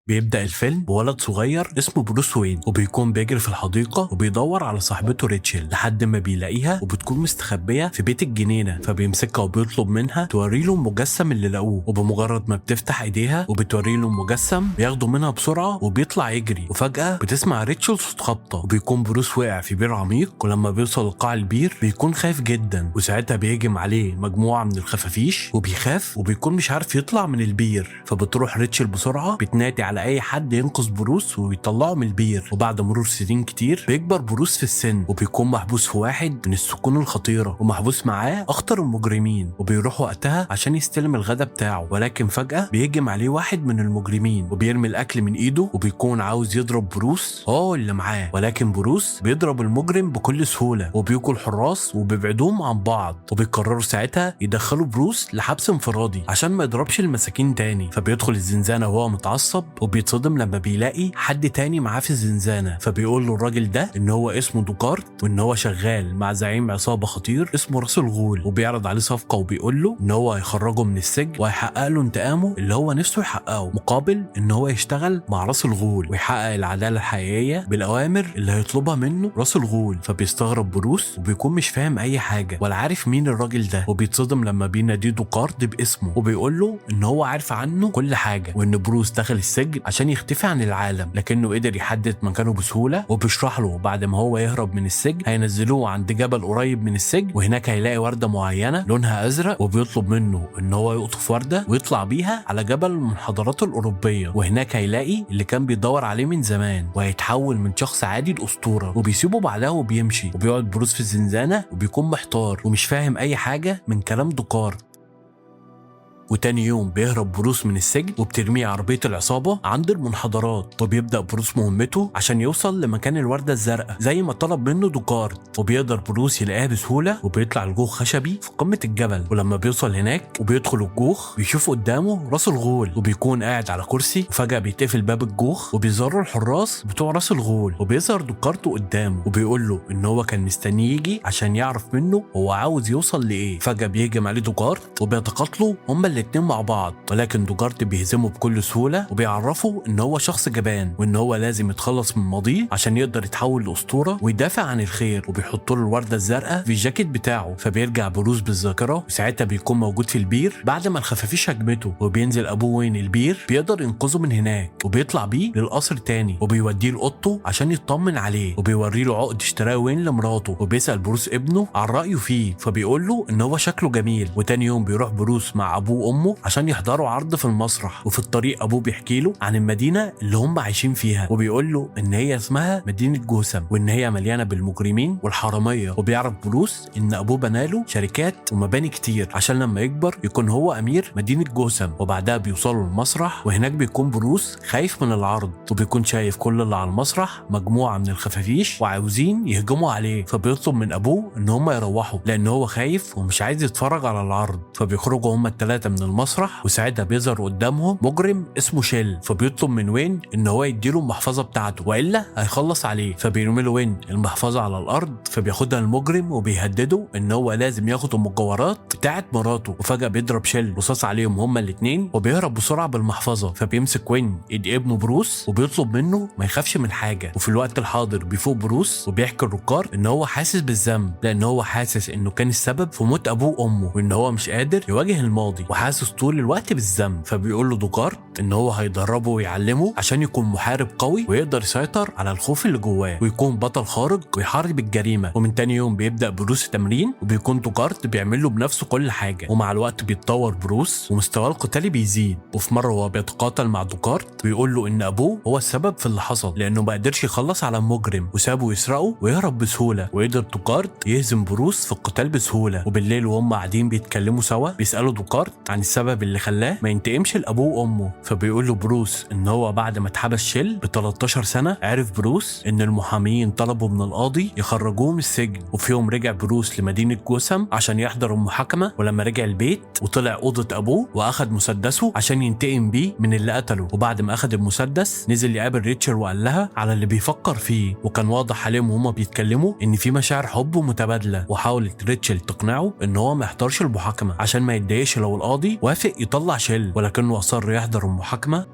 بيبدأ الفيلم بولد صغير اسمه بروس وين، وبيكون بيجري في الحديقة وبيدور على صاحبته ريتشل لحد ما بيلاقيها، وبتكون مستخبية في بيت الجنينة. فبيمسكها وبيطلب منها توري له المجسم اللي لقوه، وبمجرد ما بتفتح ايديها وبتوري له المجسم بياخده منها بسرعة وبيطلع يجري. وفجأة بتسمع ريتشل صوت خبطة، وبيكون بروس وقع في بير عميق، ولما بيوصل لقاع البير بيكون خايف جدا، وساعتها بيهجم عليه مجموعة من الخفافيش وبيخاف وبيكون مش عارف يطلع من البير. فبتروح ريتشل بسرعة بتنادي على اي حد ينقذ بروس ويطلعه من البير. وبعد مرور سنين كتير بيكبر بروس في السن، وبيكون محبوس في واحد من السجون الخطيرة، ومحبوس معاه اخطر المجرمين. وبيروح وقتها عشان يستلم الغداء بتاعه، ولكن فجأة بيهجم عليه واحد من المجرمين وبيرمي الاكل من ايده، وبيكون عاوز يضرب بروس هو اللي معاه، ولكن بروس بيضرب المجرم بكل سهولة، وبيجوا الحراس وبيبعدوهم عن بعض، وبيقرروا ساعتها يدخلوا بروس لحبس انفرادي عشان ما يضربش المساكين تاني. فبيدخل الزنزانة وهو متعصب، وبيتصدم لما بيلاقي حد تاني معاه في الزنزانة. فبيقول له الراجل ده ان هو اسمه دوكارت، وان هو شغال مع زعيم عصابة خطير اسمه راس الغول، وبيعرض عليه صفقة وبيقول له ان هو هيخرجه من السجن وهيحقق له انتقامه اللي هو نفسه يحققه، مقابل ان هو يشتغل مع راس الغول ويحقق العدالة الحقيقية بالاوامر اللي هيطلبها منه راس الغول. فبيستغرب بروس وبيكون مش فاهم اي حاجة ولا عارف مين الراجل ده، وبيتصدم لما بيناديه دوكارت باسمه وبيقول له ان هو عارف عنه كل حاجة، وان بروس دخل السجن عشان يختفي عن العالم، لكنه قدر يحدد مكانه بسهولة. وبيشرح له بعد ما هو يهرب من السجن هينزلوه عند جبل قريب من السجن، وهناك هيلاقي ورده معينة لونها ازرق، وبيطلب منه ان هو يقطف ورده ويطلع بيها على جبل المنحدرات الاوروبية، وهناك هيلاقي اللي كان بيدور عليه من زمان، وهيتحول من شخص عادي لاسطوره. وبيسيبه بعدها وبيمشي، وبيقعد بروس في الزنزانة وبيكون محتار ومش فاهم اي حاجة من كلام دوكارت. وتاني يوم بيهرب بروس من السجن وبترميه عربية العصابة عند المنحدرات، وبيبدأ بروس مهمته عشان يوصل لمكان الوردة الزرقاء زي ما طلب منه دوكارت. وبيقدر بروس يلاقيها بسهولة، وبيطلع الجوخ خشبي في قمة الجبل. ولما بيوصل هناك وبيدخل الجوخ بيشوف قدامه راس الغول، وبيكون قاعد على كرسي، وفجأة بيتقفل باب الجوخ وبيظهروا الحراس بتوع راس الغول، وبيظهر دوكارت قدامه وبيقول له ان هو كان مستني يجي عشان يعرف منه هو عاوز يوصل لايه. فجأة بيهجم عليه دوكارت وبيتقاتلوا هما الاتنين مع بعض، ولكن دوكارت بيهزمه بكل سهولة وبيعرفه ان هو شخص جبان، وان هو لازم يتخلص من ماضيه عشان يقدر يتحول لأسطورة ويدافع عن الخير. وبيحط له الوردة الزرقاء في الجاكيت بتاعه. فبيرجع بروس بالذاكرة، وساعتها بيكون موجود في البير بعد ما الخفافيش هجمته، وبينزل ابوه وين البير بيقدر ينقذه من هناك، وبيطلع بيه للقصر تاني وبيوديه لأوضته عشان يطمن عليه، وبيوري له عقد اشتراه وين لمراته. وبيسأل بروس ابنه عن رأيه فيه، فبيقول له ان هو شكله جميل. وتاني يوم بيروح بروس مع ابوه وامه عشان يحضروا عرض في المسرح، وفي الطريق ابوه بيحكي له عن المدينة اللي هم عايشين فيها، وبيقول له ان هي اسمها مدينة جوسم، وان هي مليانة بالمجرمين والحراميه. وبيعرف بروس ان ابوه بناله شركات ومباني كتير عشان لما يكبر يكون هو امير مدينة جوسم. وبعدها بيوصلوا المسرح، وهناك بيكون بروس خايف من العرض، وبيكون شايف كل اللي على المسرح مجموعة من الخفافيش وعاوزين يهجموا عليه. فبيطلب من ابوه ان هم يروحوا لان هو خايف ومش عايز يتفرج على العرض. فبيخرجوا هم الثلاثة من المسرح، وساعتها بيظهر قدامهم مجرم اسمه شيل، فبيطلب من وين ان هو يديله المحفظة بتاعته والا هيخلص عليه. فبيرمي له وين المحفظة على الارض، فبياخدها المجرم وبيهدده ان هو لازم ياخد المجوهرات بتاعت مراته. وفجاة بيضرب شيل رصاص عليهم هما الاثنين وبيهرب بسرعة بالمحفظه. فبيمسك وين ايد ابنه بروس وبيطلب منه ما يخافش من حاجة. وفي الوقت الحاضر بيفوق بروس وبيحكي لروكارت ان هو حاسس بالذنب، لان هو حاسس انه كان السبب في موت ابوه وامه، وان هو مش قادر يواجه الماضي وحاسس طول الوقت بالذنب. فبيقول له دوكارت ان هو هيدربه ويعلمه عشان يكون محارب قوي ويقدر يسيطر على الخوف اللي جواه ويكون بطل خارق ويحارب الجريمة. ومن تاني يوم بيبدا بروس التمرين، وبيكون دوكارت بيعمل له بنفسه كل حاجة. ومع الوقت بيتطور بروس ومستواه القتالي بيزيد. وفي مرة وهو بيتقاتل مع دوكارت بيقول له ان ابوه هو السبب في اللي حصل، لانه ما قدرش يخلص على المجرم وسابه يسرقه ويهرب بسهولة. وقدر دوكارت يهزم بروس في القتال بسهولة. وبالليل وهم قاعدين بيتكلموا سوا بيسالوا دوكارت عن السبب اللي خلاه ما ينتقمش لابوه وامه. فبيقول له بروس ان هو بعد ما اتحبس شيل ب 13 سنة عرف بروس ان المحامين طلبوا من القاضي يخرجوه من السجن. وفي يوم رجع بروس لمدينة جوسم عشان يحضر المحاكمة، ولما رجع البيت وطلع اوضة ابوه واخد مسدسه عشان ينتقم بيه من اللي قتله. وبعد ما اخد المسدس نزل يقابل ريتشل وقال لها على اللي بيفكر فيه، وكان واضح عليهم وهما بيتكلموا ان في مشاعر حب متبادلة. وحاولت ريتشل تقنعه ان هو ما يحضرش المحاكمة عشان ما يتضايقش لو القاضي وافق يطلع شيل، ولكنه اصر يحضر المحاكمة.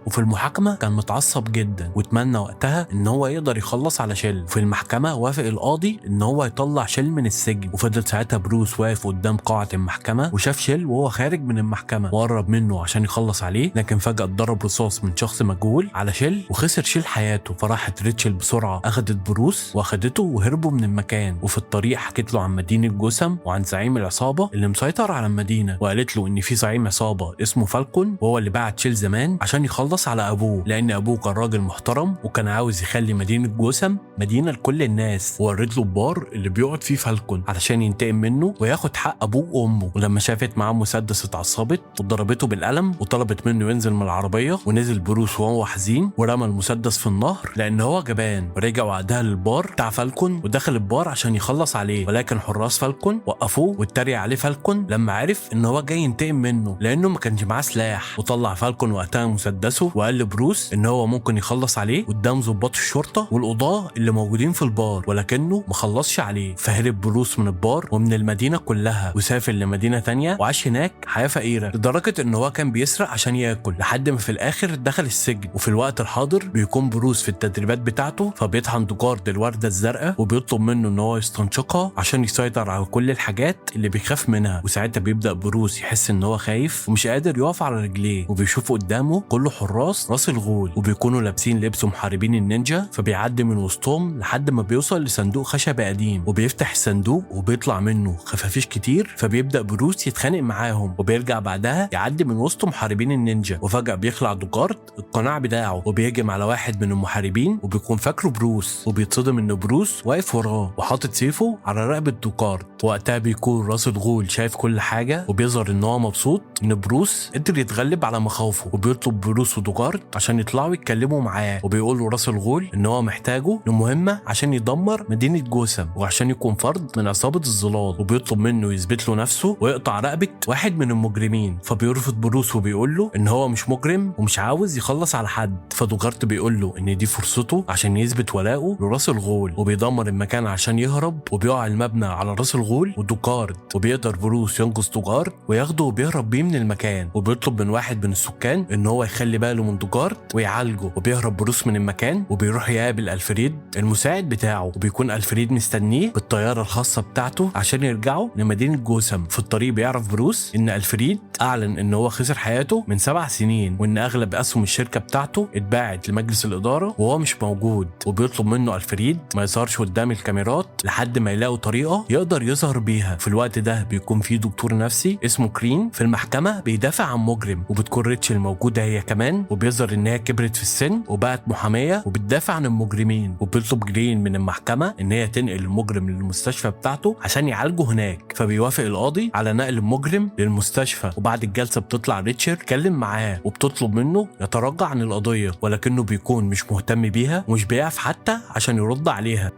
وفي المحاكمة كان متعصب جدا واتمنى وقتها ان هو يقدر يخلص على شيل. وفي المحكمة وافق القاضي ان هو يطلع شيل من السجن، وفضل ساعتها بروس واقف قدام قاعة المحكمة وشاف شيل وهو خارج من المحكمة وقرب منه عشان يخلص عليه، لكن فجاة اتضرب رصاص من شخص مجهول على شيل وخسر شيل حياته. فراحت ريتشل بسرعة اخدت بروس واخدته وهربوا من المكان. وفي الطريق حكت له عن مدينة جوثام وعن زعيم العصابة اللي مسيطر على المدينة، وقالت له ان في زعيم عصابة اسمه فالكون وهو اللي بعت شيل زمان عشان يخلص على ابوه، لان ابوه كان راجل محترم وكان عاوز يخلي مدينة جوثام مدينة لكل الناس. ووريت له البار اللي بيقعد فيه فالكون علشان ينتقم منه وياخد حق ابوه وامه. ولما شافت معاه مسدس اتعصبت وضربته بالقلم وطلبت منه ينزل من العربية، ونزل بروس وهو حزين ورمى المسدس في النهر لان هو جبان. ورجع وعدها للبار بتاع فالكون ودخل البار عشان يخلص عليه، ولكن حراس فالكون وقفوه واتريق عليه فالكون لما عرف ان هو جاي ينتقم منه لانه ما كانش معاه سلاح. وطلع فالكون وقتها مسدسه وقال لبروس ان هو ممكن يخلص عليه قدام ضباط الشرطة والقضاه اللي موجودين في البار، ولكنه ما خلصش عليه. فهرب بروس من البار ومن المدينة كلها وسافر لمدينة تانية وعاش هناك حياة فقيرة لدرجة ان هو كان بيسرق عشان ياكل، لحد ما في الاخر دخل السجن. وفي الوقت الحاضر بيكون بروس في التدريبات بتاعته، فبيطحن دوجارد الورده الزرقاء وبيطلب منه ان هو يستنشقها عشان يسيطر على كل الحاجات اللي بيخاف منها. وساعتها بيبدا بروس يحس ان هو خايف ومش قادر يقف على رجليه، وبيشوف قدامه كله حراس راس الغول وبيكونوا لابسين لبس محاربين النينجا، فبيعدي من وسطهم لحد ما بيوصل لصندوق خشب قديم، وبيفتح الصندوق وبيطلع منه خفافيش كتير، فبيبدا بروس يتخانق معاهم وبيرجع بعدها يعدي من وسط محاربين النينجا. وفجأة بيخلع دوجارد القناع بتاعه وبيهجم على واحد من المحاربين وبيكون فاكره بروس، وبيتصدم ان بروس واقف وراه وحاطط سيفه على رقبة دوجارد. وقتها بيكون راس الغول شايف كل حاجة وبيظهر ان هو مبسوط ان بروس قدر يتغلب على مخاوفه، وبيطلب بروس ودوجارد عشان يطلعوا يتكلموا معاه، وبيقول له راس الغول ان هو محتاجه لمهمة عشان يدمر مدينة جوثام وعشان يكون فرد من عصابة الظلال، وبيطلب منه يثبت له نفسه ويقطع رقبة واحد من المجرمين. فبيرفض بروس وبيقول له ان هو مش مجرم ومش عاوز يخلص على حد. فدوجارد بيقول له ان دي فرصته عشان يثبت ولاؤه لراس الغول، وبيدمر المكان عشان يهرب، وبيقع المبنى على راس الغول ودوجارد، وبيقدر بروس ينقذ دوجارد وياخده وبيهرب بيه من المكان. وبيطلب من واحد من السكان ان هو يخلي باله من دوجارد ويعالجه، وبيهرب بروس من المكان وبيروح يقابل الفريد المساعد بتاعه، وبيكون الفريد مستنيه بالطيارة الخاصة بتاعته عشان يرجعوا لمدينة جوثام. في الطريق بيعرف بروس ان الفريد اعلن ان هو خسر حياته من 7 سنين، وان اغلب اسهم الشركة بتاعته اتباعت لمجلس الادارة وهو مش موجود. وبيطلب منه الفريد ما يظهرش قدام الكاميرات لحد ما يلاقوا طريقه يقدر يظهر بيها. في الوقت ده بيكون في دكتور نفسي اسمه كرين في المحكمة بيدافع عن مجرم، وبتكون ريتشل موجودة هي كمان، وبيظهر ان هي كبرت في السن وبقت محاميه وبتدافع عن المجرمين. وبيطلب جرين من المحكمة ان هي تنقل المجرم للمستشفى بتاعته عشان يعالجه هناك، فبيوافق القاضي على نقل المجرم للمستشفى. وبعد الجلسة بتطلع ريتشل تكلم معاه وبتطلب منه يتراجع عن القضية، ولكنه بيكون مش مهتم بيها ومش بيقف حتى عشان يرد عليها.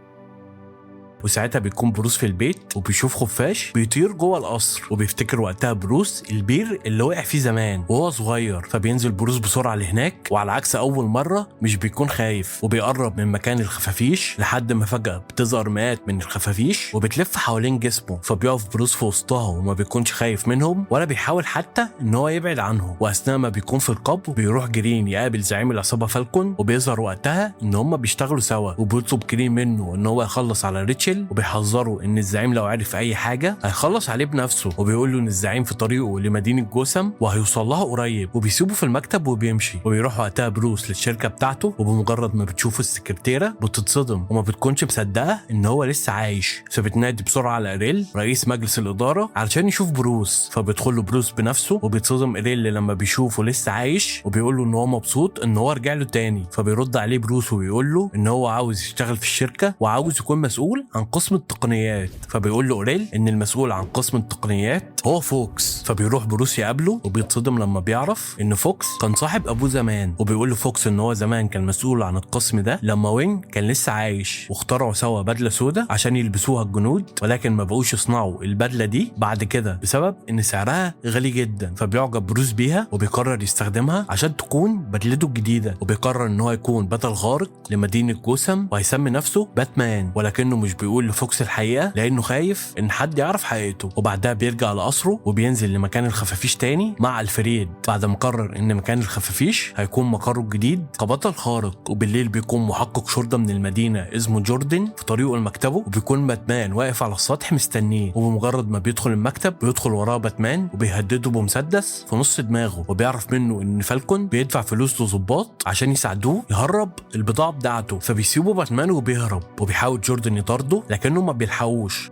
وساعتها بيكون بروس في البيت وبيشوف خفاش بيطير جوه القصر، وبيفتكر وقتها بروس البير اللي وقع فيه زمان وهو صغير، فبينزل بروس بسرعة لهناك، وعلى عكس اول مرة مش بيكون خايف، وبيقرب من مكان الخفافيش لحد ما فجاة بتظهر مئات من الخفافيش وبتلف حوالين جسمه، فبيقف بروس في وسطها وما بيكونش خايف منهم ولا بيحاول حتى ان هو يبعد عنهم. واثناء ما بيكون في القبو بيروح جرين يقابل زعيم العصابة فالكون، وبيظهر وقتها ان هم بيشتغلوا سوا، وبيطلب جرين منه ان هو يخلص على ريتشل، وبيحذره ان الزعيم لو عرف اي حاجة هيخلص عليه بنفسه، وبيقول له ان الزعيم في طريقه لمدينة جوثام وهيوصل لها قريب، وبيسيبه في المكتب وبيمشي. وبيروح وقتها بروس للشركة بتاعته، وبمجرد ما بتشوفه السكرتيره بتتصدم وما بتكونش مصدقه ان هو لسه عايش، فبتنادي بسرعة على اريل رئيس مجلس الادارة علشان يشوف بروس، فبيدخل له بروس بنفسه، وبيتصدم اريل لما بيشوفه لسه عايش، وبيقول له ان هو مبسوط ان هو رجع له تاني. فبيرد عليه بروس وبيقول له ان هو عاوز يشتغل في الشركة وعاوز يكون مسؤول عن قسم التقنيات، فبيقول له اوريل ان المسؤول عن قسم التقنيات هو فوكس. فبيروح بروس يقابله وبيتصدم لما بيعرف ان فوكس كان صاحب ابوه زمان، وبيقول له فوكس ان هو زمان كان مسؤول عن القسم ده لما وين كان لسه عايش، واخترعوا سوا بدله سوداء عشان يلبسوها الجنود، ولكن ما بقوش يصنعوا البدلة دي بعد كده بسبب ان سعرها غالي جدا. فبيعجب بروس بيها وبيقرر يستخدمها عشان تكون بدلته الجديدة، وبيقرر ان هو يكون بطل خارق لمدينة جوثام وهيسمي نفسه باتمان، ولكنه مش بيقول يقول لفوكس الحقيقة لانه خايف ان حد يعرف حقيقته. وبعدها بيرجع لقصره وبينزل لمكان الخفافيش تاني مع الفريد بعد ما قرر ان مكان الخفافيش هيكون مقره الجديد كبطل خارق. وبالليل بيكون محقق شرطه من المدينة اسمه جوردن في طريقه لمكتبه، وبيكون باتمان واقف على السطح مستنيه. وبمجرد ما بيدخل المكتب بيدخل وراه باتمان وبيهدده بمسدس في نص دماغه، وبيعرف منه ان فالكون بيدفع فلوس لظباط عشان يساعدوه يهرب البضاعة بتاعته، فبيسيبه باتمان وبيهرب. وبيحاول جوردن يطارده لكنه ما بيلحقوش.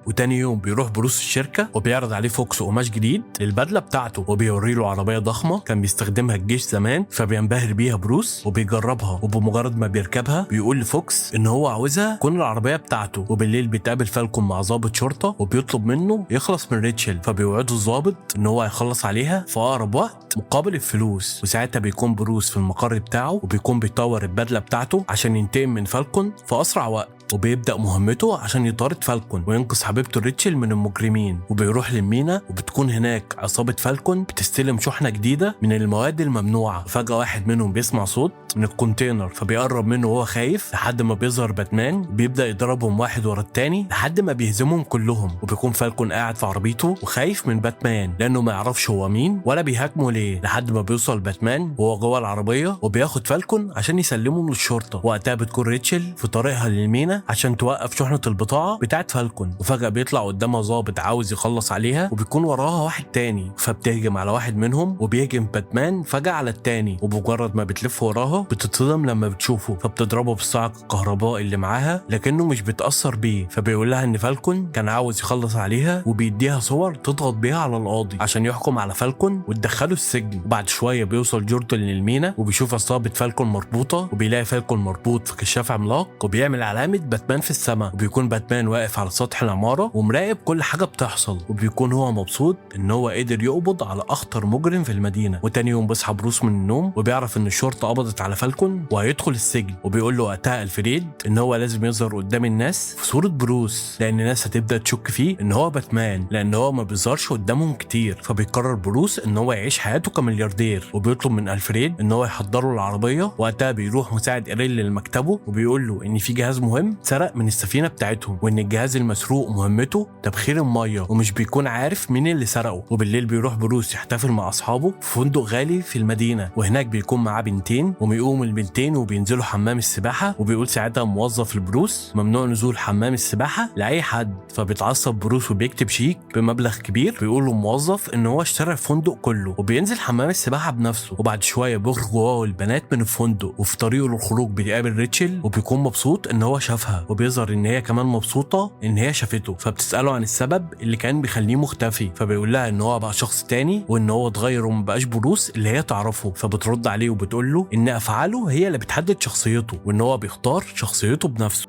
وتاني يوم بيروح بروس الشركة وبيعرض عليه فوكس قماش جديد للبدله بتاعته، وبيوري له عربية ضخمة كان بيستخدمها الجيش زمان، فبينبهر بيها بروس وبيجربها. وبمجرد ما بيركبها بيقول لفوكس ان هو عاوزها تكون العربية بتاعته. وبالليل بيتقابل فالكون مع ضابط شرطه وبيطلب منه يخلص من ريتشل، فبيوعده الضابط ان هو هيخلص عليها في اقرب وقت مقابل الفلوس. وساعتها بيكون بروس في المقر بتاعه وبيكون بيطور البدلة بتاعته عشان ينتقم من فالكون في اسرع وقت، وبيبدأ مهمته عشان يطارد فالكون وينقذ حبيبته ريتشل من المجرمين. وبيروح للمينا وبتكون هناك عصابة فالكون بتستلم شحنة جديدة من المواد الممنوعة. فجأة واحد منهم بيسمع صوت من ال container فبيقرب منه وهو خايف لحد ما بيظهر باتمان وبيبدأ يضربهم واحد ورا التاني لحد ما بيهزمهم كلهم. وبيكون فالكون قاعد في عربيته وخايف من باتمان لأنه ما يعرفش هو مين ولا بيهاجمه ليه، لحد ما بيوصل باتمان وهو جوه العربية وبياخد فالكون عشان يسلمه للشرطة. وقتها بتكون ريتشل في طريقها للمينا عشان توقف شحنة البضاعة بتاعت فالكون، وفجأة بيطلع قدامها ظابط عاوز يخلص عليها وبيكون وراها واحد تاني، فبتهجم على واحد منهم وبيهجم باتمان فجأة على التاني. وبمجرد ما بتلف وراها بتتصدم لما بتشوفه، فبتضربه بالصاعق الكهربائي اللي معاها لكنه مش بيتأثر بيه. فبيقول لها ان فالكون كان عاوز يخلص عليها وبيديها صور تضغط بيها على القاضي عشان يحكم على فالكون وتدخله السجن. وبعد شوية بيوصل جوردن للمينا وبيشوف عصابة فالكون مربوطة، وبيلاقي فالكون مربوط في كشاف عملاق وبيعمل علامة باتمان في السماء. وبيكون باتمان واقف على سطح العمارة ومراقب كل حاجة بتحصل، وبيكون هو مبسوط ان هو قدر يقبض على اخطر مجرم في المدينة. وتاني يوم بيصحى بروس من النوم وبيعرف ان الشرطة قبضت على فالكون وهيدخل السجن، وبيقول له وقتها الفريد ان هو لازم يظهر قدام الناس في صورة بروس لان الناس هتبدأ تشك فيه ان هو باتمان لان هو ما بيظهرش قدامهم كتير. فبيقرر بروس ان هو يعيش حياته كملياردير، وبيطلب من الفريد ان هو يحضره العربية. وقتها بيروح مساعد إيريل لمكتبه وبيقول له ان في جهاز مهم سرق من السفينة بتاعتهم، وان الجهاز المسروق مهمته تبخير المية ومش بيكون عارف مين اللي سرقه. وبالليل بيروح بروس يحتفل مع اصحابه في فندق غالي في المدينة، وهناك بيكون معاه بنتين، وبيقوم البنتين وبينزلوا حمام السباحة. وبيقول ساعتها موظف لبروس ممنوع نزول حمام السباحة لاي حد، فبيتعصب بروس وبيكتب شيك بمبلغ كبير بيقول للموظف ان هو اشترى الفندق كله، وبينزل حمام السباحة بنفسه. وبعد شوية بيخرج هو والبنات من الفندق، وفي طريقه للخروج بيقابل ريتشل وبيكون مبسوط ان هو شافها، وبيظهر ان هي كمان مبسوطة ان هي شافته. فبتساله عن السبب اللي كان بيخليه مختفي، فبيقول لها ان هو بقى شخص تاني وان هو اتغير ومبقاش بروس اللي هي تعرفه. فبترد عليه وبتقول له ان افعاله هي اللي بتحدد شخصيته وان هو بيختار شخصيته بنفسه.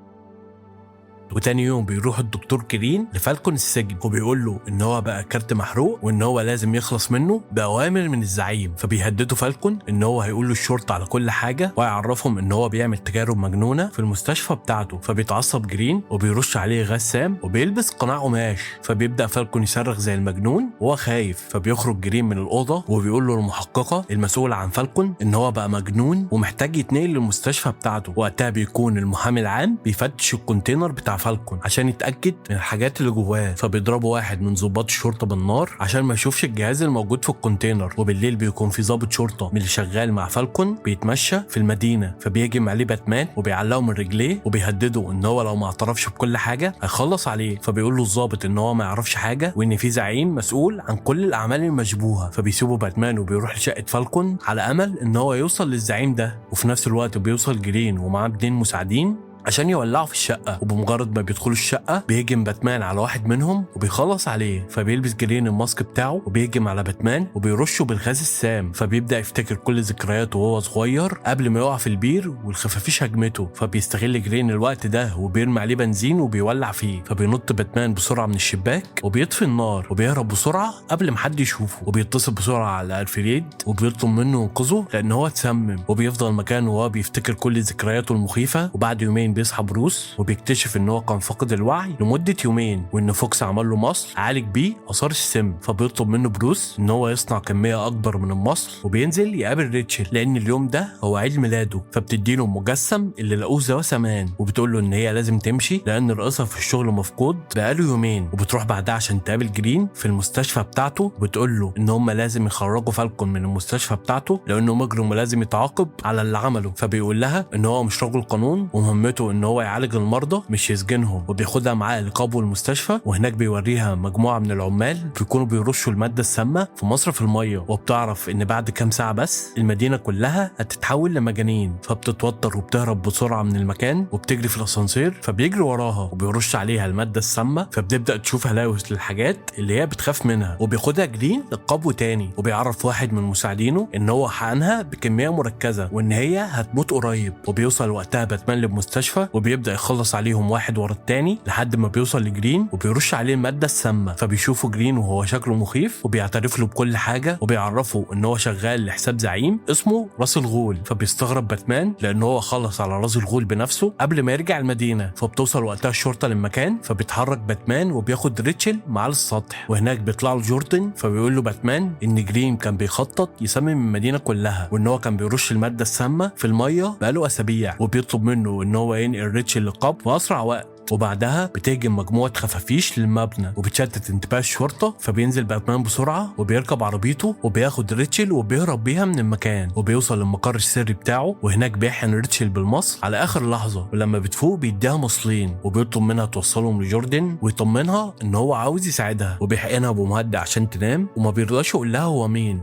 وتاني يوم بيروح الدكتور كرين لفالكون السجن وبيقول له ان هو بقى كارت محروق وان هو لازم يخلص منه باوامر من الزعيم. فبيهدده فالكون ان هو هيقول للشرطة على كل حاجة وهيعرفهم ان هو بيعمل تجارب مجنونة في المستشفى بتاعته. فبيتعصب جرين وبيرش عليه غاز سام وبيلبس قناع قماش. فبيبدا فالكون يصرخ زي المجنون وهو خايف. فبيخرج جرين من الاوضة وبيقول له المحققه المسؤولة عن فالكون ان هو بقى مجنون ومحتاج يتنقل للمستشفى بتاعته. وقتها بيكون المحامي العام بيفتش ال container بتاع فالكون عشان يتاكد من الحاجات اللي جواه. فبيضربوا واحد من ضباط الشرطة بالنار عشان ما يشوفش الجهاز الموجود في ال container. وبالليل بيكون في ضابط شرطه من اللي شغال مع فالكون بيتمشى في المدينة، فبيهجم عليه باتمان وبيعلقه من رجليه وبيهدده ان هو لو ما اعترفش بكل حاجة هيخلص عليه. فبيقول له الضابط ان هو ما يعرفش حاجة وان في زعيم مسؤول عن كل الاعمال المشبوهة. فبيسيبه باتمان وبيروح لشقه فالكون على امل ان هو يوصل للزعيم ده. وفي نفس الوقت بيوصل جرين ومعاه 2 مساعدين عشان يولعوا في الشقة. وبمجرد ما بيدخلوا الشقة بيهجم باتمان على واحد منهم وبيخلص عليه. فبيلبس جرين ال mask بتاعه وبيهجم على باتمان وبيرشه بالغاز السام. فبيبدا يفتكر كل ذكرياته وهو صغير قبل ما يقع في البير والخفافيش هجمته. فبيستغل جرين الوقت ده وبيرمي عليه بنزين وبيولع فيه. فبينط باتمان بسرعة من الشباك وبيطفي النار وبيهرب بسرعة قبل ما حد يشوفه. وبيتصل بسرعة على الفريد وبيطلب منه ينقذه لان هو اتسمم. وبيفضل مكانه وهو بيفتكر كل ذكرياته المخيفة. وبعد يومين جرين بيصحى بروس وبيكتشف ان هو كان فاقد الوعي لمدة يومين، وان فوكس عمل له مصل عالج بيه اثار السم. فبيطلب منه بروس ان هو يصنع كمية اكبر من المصل، وبينزل يقابل ريتشل لان اليوم ده هو عيد ميلاده. فبتديله المجسم اللي لقوه ذا زمان، وبتقول له ان هي لازم تمشي لان رئيسها في الشغل مفقود بقاله يومين. وبتروح بعدها عشان تقابل جرين في المستشفى بتاعته، وبتقول له ان هم لازم يخرجوا فالكون من المستشفى بتاعته لانه مجرم ولازم يتعاقب على اللي عمله. فبيقول لها ان هو مش رجل قانون ومهمته ان هو يعالج المرضى مش يسجنهم، وبياخدها معاه لقبو المستشفى. وهناك بيوريها مجموعة من العمال بيكونوا بيرشوا المادة السامة في مصرف المية، وبتعرف ان بعد كام ساعة بس المدينة كلها هتتحول لمجانين. فبتتوتر وبتهرب بسرعة من المكان وبتجري في الاسانسير، فبيجري وراها وبيرش عليها المادة السامة. فبتبدا تشوف هلاوس للحاجات اللي هي بتخاف منها، وبياخدها جرين للقبو تاني، وبيعرف واحد من مساعدينه ان هو حقنها بكمية مركزه وان هي هتموت قريب. وبيوصل وقتها باتمان للمستشفى وبيبدا يخلص عليهم واحد ورا التاني لحد ما بيوصل لجرين وبيرش عليه المادة السامة. فبيشوفه جرين وهو شكله مخيف وبيعترف له بكل حاجة، وبيعرفه ان هو شغال لحساب زعيم اسمه راس الغول. فبيستغرب باتمان لان هو خلص على راس الغول بنفسه قبل ما يرجع المدينة. فبتوصل وقتها الشرطة للمكان، فبيتحرك باتمان وبياخد ريتشل معاه للسطح، وهناك بيطلع له جوردن. فبيقول له باتمان ان جرين كان بيخطط يسمم المدينة كلها، وان هو كان بيرش المادة السامة في المية بقاله اسابيع، وبيطلب منه ان هو ينقل ريتشل للقبو في اسرع وقت. وبعدها بتهجم مجموعة خفافيش للمبنى وبتشتت انتباه الشرطة، فبينزل باتمان بسرعة وبيركب عربيته وبياخد ريتشل وبيهرب بيها من المكان، وبيوصل للمقر السري بتاعه. وهناك بيحقن ريتشل بالمصل على آخر لحظة، ولما بتفوق بيديها مصلين وبيطلب منها توصلهم لجوردن ويطمنها ان هو عاوز يساعدها، وبيحقنها بمهدئ عشان تنام وما بيرضاش يقول لها هو مين.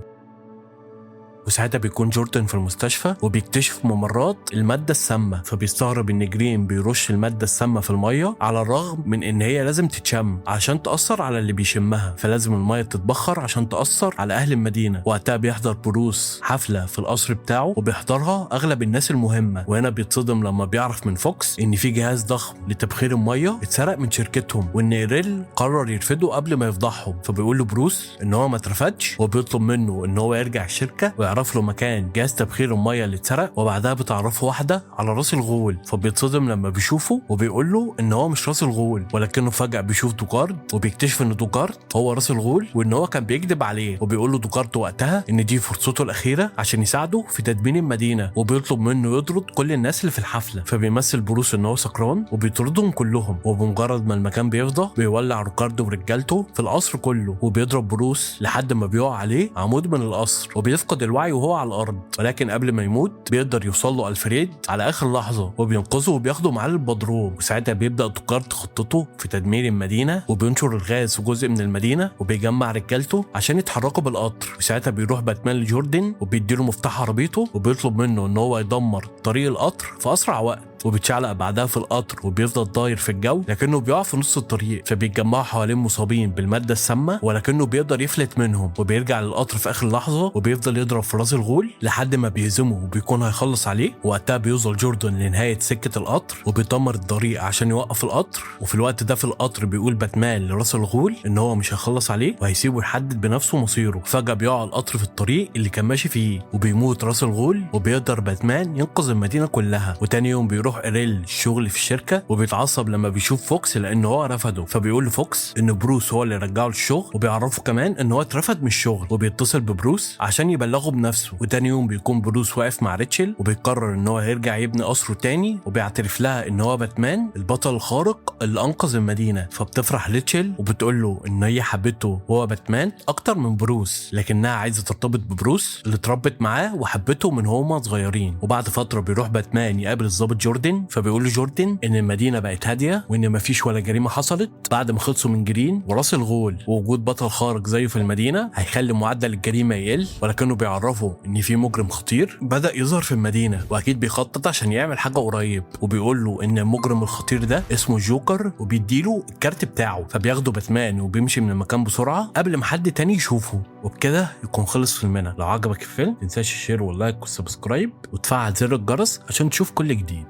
وساعتها بيكون جوردن في المستشفى وبيكتشف ممرات المادة السامة، فبيستغرب ان جرين بيرش المادة السامة في المية على الرغم من ان هي لازم تتشم عشان تأثر على اللي بيشمها، فلازم المية تتبخر عشان تأثر على اهل المدينة. وقتها بيحضر بروس حفلة في القصر بتاعه وبيحضرها اغلب الناس المهمة، وهنا بيتصدم لما بيعرف من فوكس ان في جهاز ضخم لتبخير المية اتسرق من شركتهم، وان ايريل قرر يرفده قبل ما يفضحهم. فبيقول له بروس ان هو ما اترفدش، وبيطلب منه ان هو يرجع الشركة ويعرف له مكان جهاز تبخير المية اللي اتسرق. وبعدها بتعرفه واحدة على راس الغول، فبيتصدم لما بيشوفه وبيقول له ان هو مش راس الغول، ولكنه فجاة بيشوف دوكارد وبيكتشف ان دوكارد هو راس الغول وان هو كان بيكذب عليه. وبيقول له دوكارد وقتها ان دي فرصته الاخيرة عشان يساعده في تدمير المدينة، وبيطلب منه يطرد كل الناس اللي في الحفلة. فبيمثل بروس ان هو سكران وبيطردهم كلهم، وبمجرد ما المكان بيفضى بيولع روكاردو ورجالته في القصر كله، وبيضرب بروس لحد ما بيقع عليه عمود من القصر وبيفقد الوعي وهو على الارض. ولكن قبل ما يموت بيقدر يوصل له الفريد على اخر لحظة وبينقذه وبياخده معاه للبدروم. وساعتها بيبدا دوكارد خطته في تدمير المدينة، وبينشر الغاز في جزء من المدينة وبيجمع رجالته عشان يتحركوا بالقطر. وساعتها بيروح باتمان لجوردن وبيديله مفتاح عربيته وبيطلب منه ان هو يدمر طريق القطر في اسرع وقت. وبيتشعلق بعدها في القطر وبيفضل طاير في الجو، لكنه بيقع في نص الطريق. فبيتجمعوا حوالين مصابين بالماده السامة، ولكنه بيقدر يفلت منهم وبيرجع للقطر في اخر لحظة، وبيفضل يضرب في راس الغول لحد ما بيهزمه وبيكون هيخلص عليه. وقتها بيوصل جوردن لنهاية سكة القطر وبيدمر الطريق عشان يوقف القطر. وفي الوقت ده في القطر بيقول باتمان لراس الغول ان هو مش هيخلص عليه وهيسيبه يحدد بنفسه مصيره. فجاة بيقع القطر في الطريق اللي كان ماشي فيه وبيموت راس الغول، وبيقدر باتمان ينقذ المدينة كلها. وتاني يوم بيروح إيريل الشغل في الشركة وبيتعصب لما بيشوف فوكس لان هو رفضه. فبيقول لفوكس ان بروس هو اللي رجعه للشغل، وبيعرفه كمان ان هو اترفد من الشغل، وبيتصل ببروس عشان يبلغه بنفسه. وتاني يوم بيكون بروس واقف مع ريتشل وبيقرر ان هو هيرجع يبني قصره تاني، وبيعترف لها ان هو باتمان البطل الخارق اللي انقذ المدينة. فبتفرح ريتشل وبتقول له ان هي حبته وهو باتمان اكتر من بروس، لكنها عايزه ترتبط ببروس اللي اتربت معاه وحبته من هما صغيرين. وبعد فترة بيروح باتمان يقابل الضابط جوردن، فبيقول له جوردن ان المدينة بقت هادية وان مفيش ولا جريمة حصلت بعد ما خلصوا من جرين وراس الغول، ووجود بطل خارق زيه في المدينة هيخلي معدل الجريمة يقل. ولكنه بيعرفه ان في مجرم خطير بدا يظهر في المدينة واكيد بيخطط عشان يعمل حاجة قريب، وبيقول له ان المجرم الخطير ده اسمه جوكر وبيديله الكارت بتاعه. فبياخده باتمان وبيمشي من المكان بسرعة قبل ما حد تاني يشوفه. وبكده يكون خلص فيلمنا. لو عجبك الفيلم متنساش ال share وال like وال subscribe وتفعل زر الجرس عشان تشوف كل جديد.